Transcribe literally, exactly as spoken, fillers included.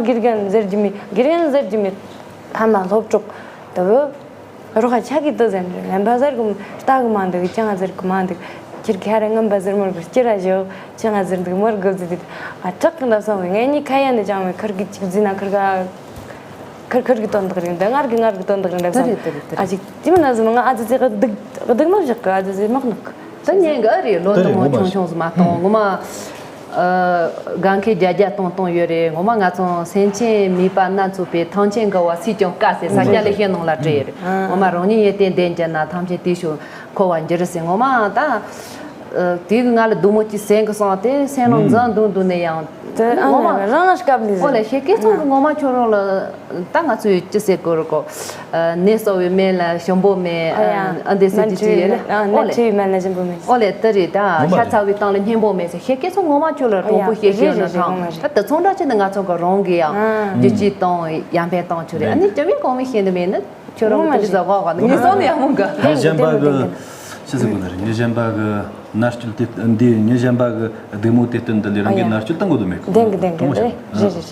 དགེ་རྒན་ཟེར་རྒྱུ་མེད། དགེ་རྒན་ཟེར་རྒྱུ་མེད། ཕ་མ་སློབ་གྲོགས་དེ་བོ་རོགས་ཆ་གི་དུ་ཟེར་ནས་ངན་པ་ཟེར་གི་ལྟ་གི་མ་འདུག་ཅང་ཟེར་གི་མ་འདུག་ཁྱེད་ཁ་རེ་ངན་པ་ཟེར་མོར་གི་སྐྱིད་ར་ཞོག་ཅང་ཟེར་འདུག་མོར་གི་ཟེར་དུས། ཨ་ཁྲག་གི་འདབ་སོང་གི་ངེད་གཉིས་ཁ་ཡ་ནས་ཅང་མེད། ཁིར་གི་གཅིག་ཟིན་ན་ཁིར་ག་ཁིར་ཁིར་གི་དོན་དག་རེད་འདི། ངར་གི་ངར་གི་དོན་དག་རེད་འདི་དེ་བསམ། རེད་དེ་རེད་དེ་རེད། ཨ་ཅིག་དེ་མིན་ན་ཟིན་ང་ཨ་ཙི་ཙི་གི་སྡུག་སྡུག་མ་བཞག་གི་ཨ་ཙི་ཙི་མག་ནག་ད་ཉན་གི་ཨ་རེད། ལོ་དེ་འདི་རེད། མོ་ངོ་མ་ཆུང་ཆུང་ཟིག་མ་གཏོང་། ངོ་མ། ཨ། དགའ་མཁས་རྒྱ་རྒྱ་གཏོང་གཏོང་ཡོད་རེད། ངོ་མ་ང་ཚོ་སེམས་ཅན་མོས་པ་སྣ་ཚོགས་པའི། ཐང་ཆེན་དགའ་བ་སུས་ཀྱང་དཀའ་ཟེར་ས་སྐྱ་ལེ་ཤན་ནང་ལ་བྲིས་ཡོད་རེད། ངོ་མ་རང་ཉིད་ཡོན་ཏན་ལྡན་གྱུར་ན། ཐམས་ཅད་དེ་ཕྱིར་མཁོ་བར་འགྱུར་ཟེར། ངོ་མ་ད། ཨ། དེ་གི་ང་ལ་སྡུག་མོ་ཅིག་ཟེར་གི་སོང་སྟེ་སེམས་ནང་འཛིན་འདུག་འདུག་ནས་ཡང་། དེ་ཨ་ངོ་མ་ནི་རང་ལ་སྐབས་ལས་ཨོ་ཟེར། ལེ་ཤེ་ཀེ་ཚང་གི་ངོ་མ་ཁྱོད་རང་ལ་ད་ང་ཚོས་ཅི་ཟེར་དགོས་རེད་གོ། ཨ། ནད་གསོ་བའི་སྨན་ལ་ཞིམ་པོ་མེད། ཨ་ཡ། ཨ་འདི་ཟེར་གྱི་ཅི་ཡོད་ལེ། ཨ་ནད་ཨོ་ལེ། འཆི་བའི་སྨན་ལ་ཞིམ་པོ་མེད། ཨོ་ལེ་དེ་རེད་ད། ངོ་མ་ཤ་རེད། ཚ་བའི་གཏམ་ལ་སྙན་པོ་མེད་ཟེར། ཤེ་ཀེ་ཚང་ངོ་མ་ཁྱོད་ལ་ཨོ་དྲང་པོ་ཡ་བཤད་ཀྱི་ཡོད་ན། རེད་རེད་རེད། ཐང་ངོ་མ་རེད། ད་དེ་ཚོ་འདྲ་ཅིག་ནི་ང་ཚོ་གི་རང་གི་ཡང་ཨ་བདེ་སྐྱིད་དང་ཡར་འཕེལ་གཏོང་ཆོག་རེད། ཨ་ནི་ཅི་མིན་གང་མིན་ཤེས་འདི་མེད་ནི། ཁྱོད་རང་གི་དེ་རིགས་ཟ་གོ་ག་ནི་ངེས་སོང་ནི་ཡག་མོ་འགའ། ངས་གཞན་པ་གི་ཆི་ཟེར་དགོས་ནི་རེད། ངས་གཞན་པ་གི་མནར་གཅོད་དེ་འདི་ངས་གཞན་པ་གི་སྡིགས་མོ་དེ་སྟོན་འདི་ལས་རང་གི་ཨ་ཡ། མནར་གཅོད་བཏང་དགོས་དོན་མེད་གི། བདེན་གི་བདེན་གི། དྲང་མོ་རེད་བཤད་ན། རེད་རེད།